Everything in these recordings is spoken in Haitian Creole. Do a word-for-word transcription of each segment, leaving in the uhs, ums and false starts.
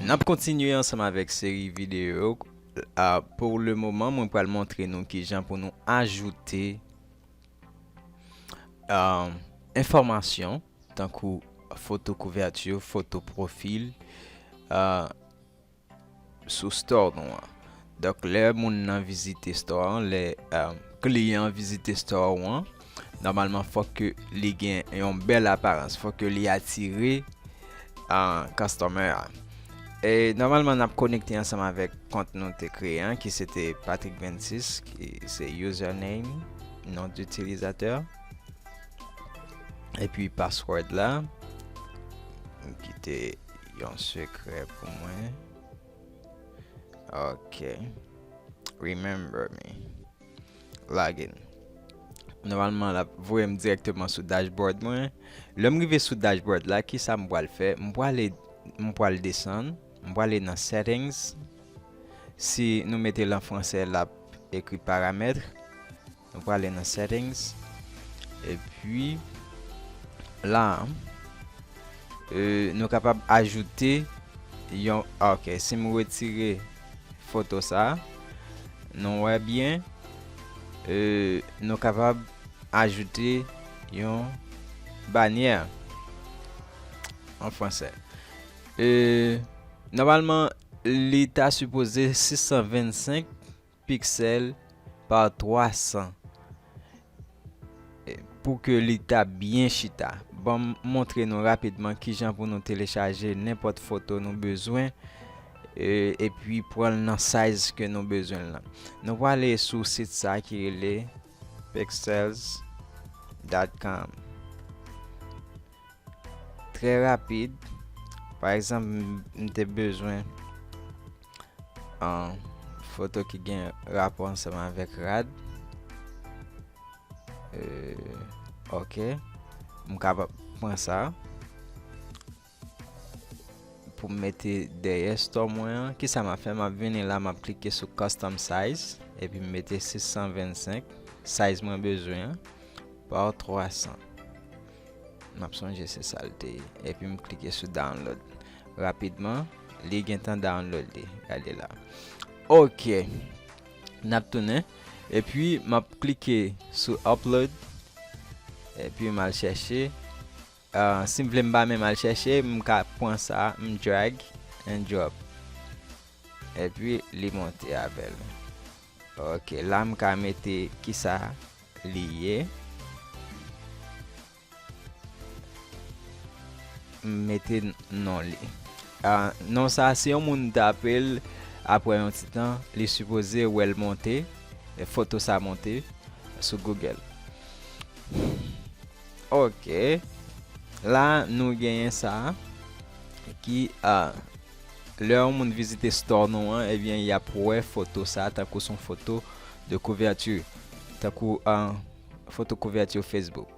N ap kontinye ansanm avèk seri videyo. Ah, pou le moman, mwen pral montre nou kijan pou nou ajoute, ah, enfòmasyon tankou foto kouvèti, foto pwofil, ah, sou store nou an. Donk, lè moun nan vizite store an, lè, ah, kliyan an vizite store ou an, nòmalman, fòk ke li gen yon bèl aparans, fòk ke li atire, ah, customer a. E nòmalman, n ap konekte ansanm avèk kont nou te kreye an, ki se te Patrick vennsis, ki se username, non d'utilisateur. Epi password la, m kite yon sekrè pou mwen. Ok. Remember me. Login. Nòmalman, l ap voye m dirèkteman sou dashboard mwen. Lè m rive sou dashboard la, kisa m pral fè? M pral, m pral desann, m prale nan settings. Si nou mete l an fransè, l ap ekri paramètres. Nou prale nan settings. Epi, la, euh, nou kapab ajoute yon, ok, si m retire foto sa, nou wè byen, euh, nou kapab ajoute yon banyè an fransè. Euh, nòmalman, li ta sipoze sis san vennsenk piksèl pa twa san, e, pou ke li ta byen chita. Ban m montre nou rapidman kijan pou nou telechaje nenpòt foto nou bezwen, e, epi pran l nan size ke nou bezwen l lan. Nou prale sou sit sa ki rele pexels dot com. Trè rapid. Pa egzanp, m, m te bezwen, ah, foto ki gen rapò ansanm avèk rad. Euh, ok. M kapab pran sa pou m mete dèyè store mwen an. Kisa m ap fè? M ap vini la, m ap klike sou custom size, epi m mete sis san vennsenk, size mwen bezwen an, pa twa san. M ap sonje se sa l te ye. Epi m klike sou download. Rapidman, li gentan download li. Gade la. Ok. N ap tounen. Epi m ap klike sou upload. Epi m al chèche. Ah, si m vle m pa menm al chèche, m ka pran sa, m drag and drop. Epi li monte avè l. Ok, la m ka mete kisa li ye. M mete n-, non li. Ah, non sa, si yon moun tape l, apre yon ti tan, li sipoze wè l monte, e foto sa monte sou Google. Ok. La, nou genyen sa ki, ah, lè yon moun vizite store nou an, ebyen, y ap wè foto sa tankou se yon foto de kouvèti, tankou, ah, foto kouvèti Facebook.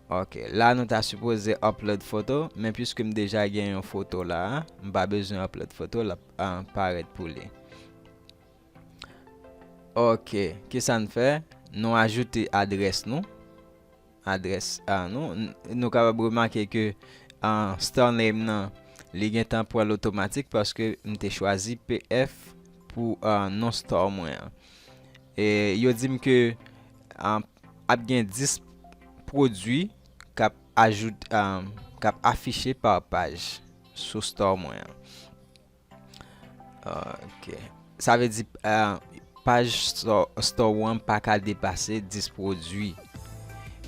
Ok, la nou ta sipoze upload foto, men piske m deja gen yon foto la, m pa bezwen upload foto, l ap, ah, parèt pou li. Ok, kisa n fè? Nou ajoute adrès nou. Adrès a nou. N-, nou kapab remake ke, ah, store name nan, li gentan pran l otomatik paske m te chwazi P F pou, ah, non store mwen an. E yo di m ke, ah, ap gen dis pwodui k ap ajout, ah, k ap afiche pa paj sou store mwen an. Ok. Sa vle di, ah, paj store, store ou an pa ka depase dis pwodui.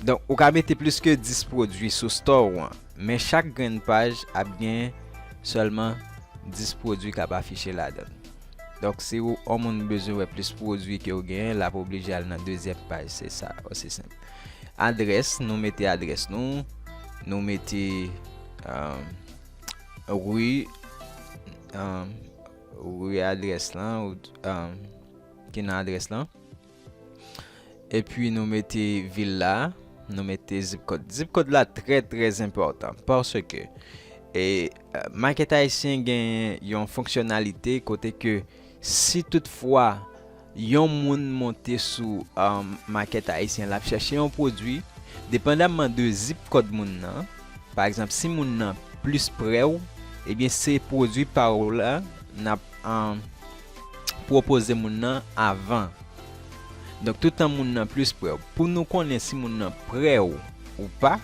Donk, ou ka mete plis ke dis pwodui sou store ou an, men chak grenn paj ap gen sèlman dis pwodui k ap afiche ladan l. Donk, si w, yon moun bezwen wè plis pwodui ke w genyen, l ap oblije al nan dezyèm paj, se sa, osi senp. Adrès, nou mete adrès nou, nou mete, ah, ri, ah, ri adrès lan, ou, ah, ki nan adrès lan. Epi nou mete vil la, nou mete zip code. Zip code la trè, trè enpòtan paske, e, eh, Market Haïtien gen yon fonksyonalite kote ke si toutfwa yon moun monte sou, um, Market Haïtien, l ap chèche yon pwodui, depandamman de zip code moun nan, pa egzanp, si moun nan plis pre w, ebyen, se pwodui pa w la n ap, um, pwopoze moun nan avan. Donk, toutan moun nan plis prè w. Pou nou konnen si moun nan prè w ou pa,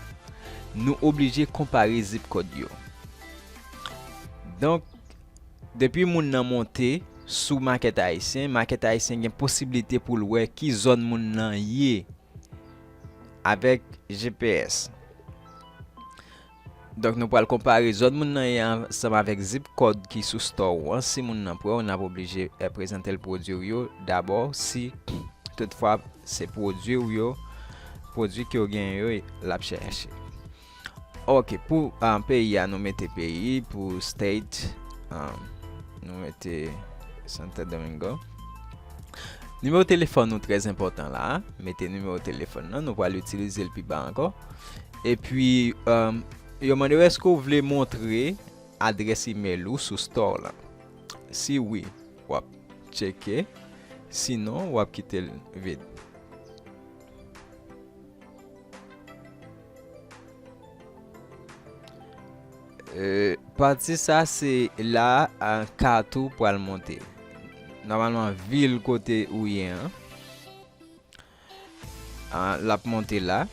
nou oblije konpare zip kòd yo. Donk, depi moun nan monte sou makèt ayisyen, makèt ayisyen gen posiblite pou l wè ki zòn moun nan ye avèk G P S. Donk, nou pral konpare zòn moun nan ye ansanm avèk zip kòd ki sou store w an. Si moun nan prè w, n ap oblije, eh, prezante l pwodui w yo dabò, si toutfwa se pwodui w yo, pwodui ke w genyen yo, l ap chèche. Ok, pou, ah, peyi a, nou mete peyi, pou state, ah, nou mete Santo Domingo. Nimewo telefòn nou trè enpòtan la. Mete nimewo telefòn nan, nou pral itilize l pi ba ankò. Epi, um, yo mande w èske w vle montre adrès imèl ou sou store lan. Si wi, w ap tcheke. Sinon, w ap kite l vid. E, pati sa se la, a, kat ou pral monte. Nòmalman, vil kote ou ye an, a, l ap monte la.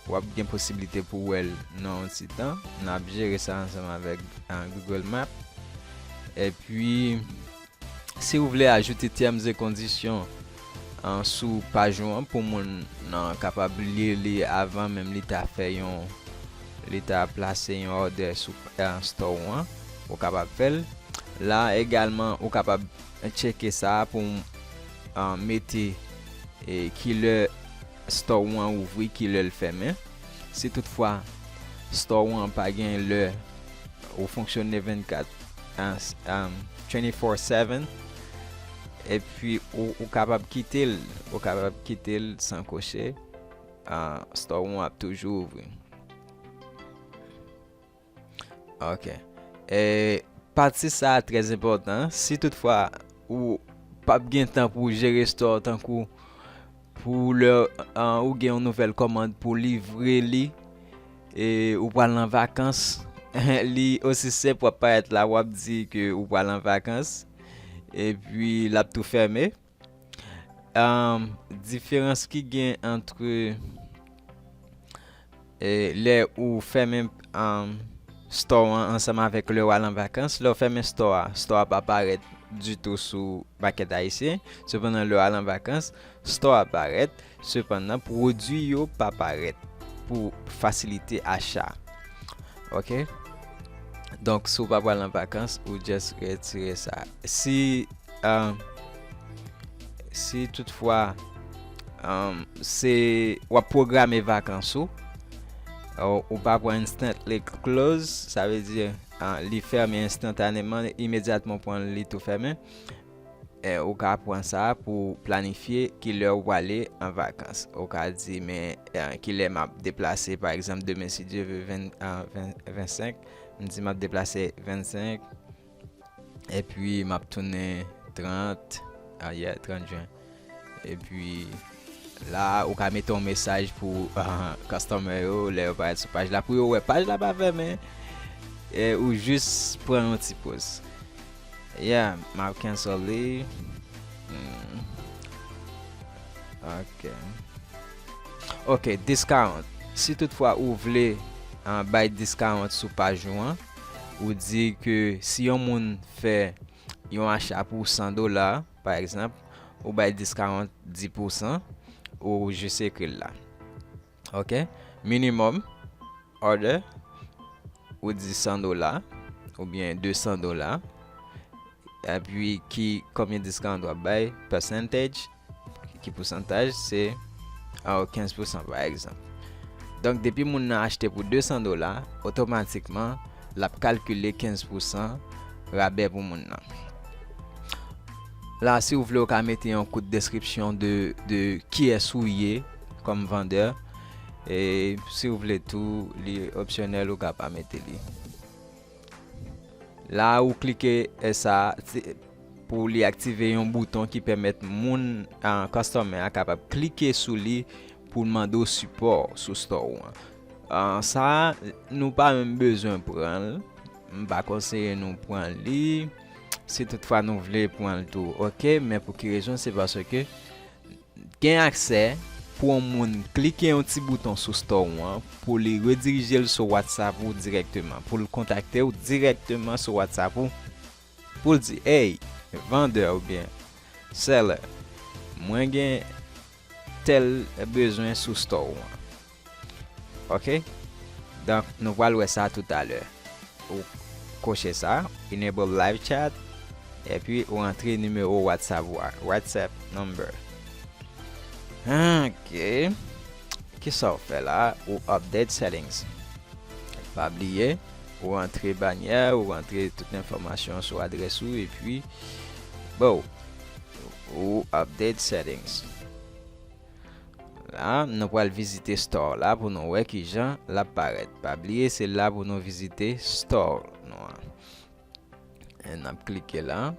W ap gen posiblite pou w wè l nan yon ti tan. N ap jere sa ansanm avèk, a, Google Map. Epi, si w vle ajoute terms et conditions, an, sou paj ou an pou moun nan kapab li li avan menm li ta fè yon, li ta plase yon òdè sou, an, store ou an, ou kapab fè l. La egalman, ou kapab tcheke sa pou, an, mete e kilè store ou an ouvri, kilè l fèmen. Si toutfwa store ou an pa gen lè, ou fonksyone vennkat, an, s-, an, twenty-four seven, epi ou, ou kapab kite l, ou kapab kite l san koche, an, store ou an ap toujou ouvri. Ok. E, pati sa a trè enpòtan. Si toutfwa ou p ap gen tan pou w jere store tankou pou lè, an, ou gen yon nouvèl kòmand pou livre li, e ou pral nan vakans, li osi senp w ap parèt la, w ap di ke ou pral nan vakans, epi l ap tou fèmen. Ahn, diferans ki gen ant, e, lè ou fèmen, ahn, store an ansanm avèk lè w al an vakans, lè w fèmen store a, store a pa parèt ditou sou makèt ayisyen. Sepandan, lè w al an vakans, store a parèt. Sepandan, pwodui yo pa parèt pou fasilite acha. Ok? Donk, si w pa pral an vakans, ou just retire sa. Si, um, si toutfwa, um, se, w ap pwograme vakans ou, ou, ou pa pran instantly close, sa vle di, ah, li fèmen enstantaneman, imedyatman w pran l, li tou fèmen. E, ou ka pran sa pou planifye kilè ou prale an vakans. Ou ka di, men, e, kilè m ap deplase, pa egzanp, demen, si Dye ve, ven, a, ven, vennsenk, m di m ap deplase vennsenk, epi m ap tounen trant, a, yeah, trant jen. Epi, la, ou ka mete yon mesaj pou, ah, customer yo, lè yo parèt sou paj la, pou yo wè paj la pa fèmen, e ou jis pran yon ti poz. Yeah, m ap cancel li. Hmm. Ok. Ok, discount. Si toutfwa ou vle, ah, bay discount sou paj ou an, ou di ke si yon moun fè yon acha pou san dola, pa egzanp, ou bay discount dis pousan, ou jis ekri l la. Ok? Minimum order, ou di san dola, oubyen de san dola. Epi ki, konbyen discount w ap bay, percentage, ki pousantaj, se, ah, kenz pousan, pa egzanp. Donk, depi moun nan achte pou de san dola, otomatikman, l ap kalkile kenz pousan rabè pou moun nan. La, si w vle, w ka mete yon kout deskripsyon de, de kiyès ou ye kòm vandè. E si w vle tou, li opsyonèl, ou ka pa mete li. La, ou klike, e, sa, se pou li aktive yon bouton ki pèmèt moun, ah, customer a kapab klike sou li pou l mande w sipò sou store ou an. Ah, sa, nou pa menm bezwen pran l. M pa konseye nou pran li. Si toutfwa nou vle pran l tou, oke, men pou ki rezon? Se paske gen aksè pou yon moun klike yon ti bouton sou store ou an, pou li redirije l sou WhatsApp ou dirèkteman, pou l kontakte w dirèkteman sou WhatsApp ou, pou l di, "Hey, vandè oubyen seller, mwen gen tèl bezwen sou store ou an." Oke? Donk, nou pral wè sa toutalè. Ou koche sa, enable live chat, epi ou antre nimewo WhatsApp ou a, WhatsApp number. Oke. Kisa w fè la? Ou update settings. Pa bliye, ou antre banyè, ou antre tout enfòmasyon sou adrès ou, epi, bon, ou update settings. La, nou pral vizite store la pou nou wè kijan l ap parèt. Pa bliye, se la pou nou vizite store nou an. E n ap klike la.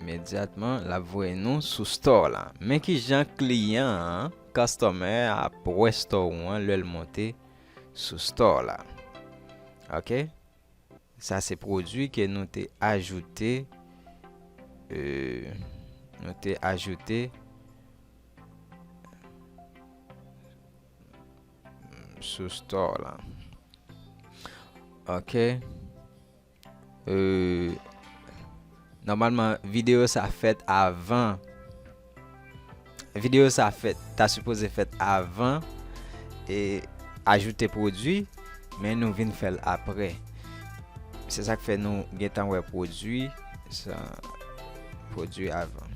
Imedyatman, l ap voye nou sou store la. Men kijan kliyan an, customer, ap wè store ou an lè l monte sou store la. Oke? Sa se pwodui ke nou te ajoute, euh, nou te ajoute sou store la. Oke. Euh, nòmalman, videyo sa fèt avan. Videyo sa fèt, ta sipoze fèt avan e ajoute pwodui, men nou vin fè l apre. Se sa k fè nou gentan wè pwodui, sa, pwodui avan.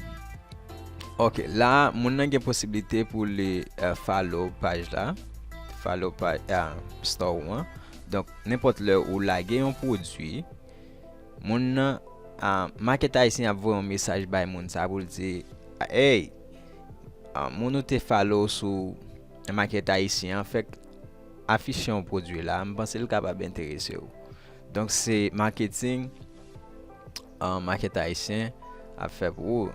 Oke, la, moun nan gen posiblite pou li, eh, follow paj la, follow paj, eh, store ou an. Donk, nenpòt lè ou lage yon pwodui, moun nan, ah, Market Haïtien ap voye yon mesaj bay moun sa pou l di, "Hey, ah, moun ou te follow sou Market Haïtien an fèk afiche yon pwodui la, m panse l kapab enterese w." Donk, se marketing, ah, Market Haïtien ap fè pou ou.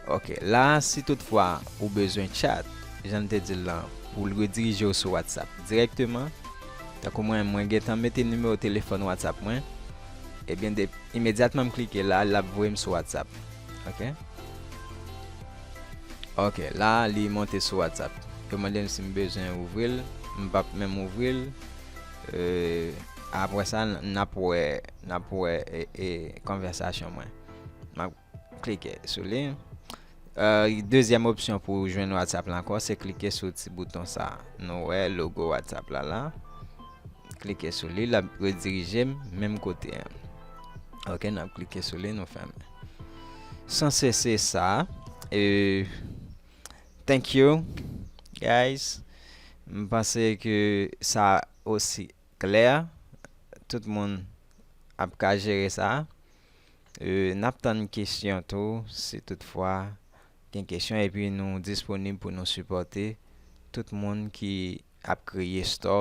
Oke, la, si toutfwa ou bezwen chat, jan m te di l lan, pou l redirije w sou WhatsApp dirèkteman, tankou mwen, mwen gentan mete nimewo telefòn WhatsApp mwen, ebyen, de, imedyatman m klike la, l ap voye m sou WhatsApp. Oke? Oke, la, li monte sou WhatsApp. Yo mande m si m bezwen ouvri l, m p ap menm ouvri l. Euh, apre sa, n, n ap wè, n ap wè, e, e, konvèsasyon mwen. M ap klike sou li. Euh, dezyèm opsyon pou jwenn WhatsApp la ankò, se klike sou ti bouton sa. Nou wè logo WhatsApp la la. Klike sou li, l ap redirije m menm kote an. Oke, n ap klike sou li, nou fèmen. Sanse se sa. E, thank you, guys. M panse ke sa osi klè. Tout moun ap ka jere sa. E, n ap tann kesyon tou, si toutfwa gen kesyon, epi nou disponib pou nou sipòte tout moun ki ap kreye store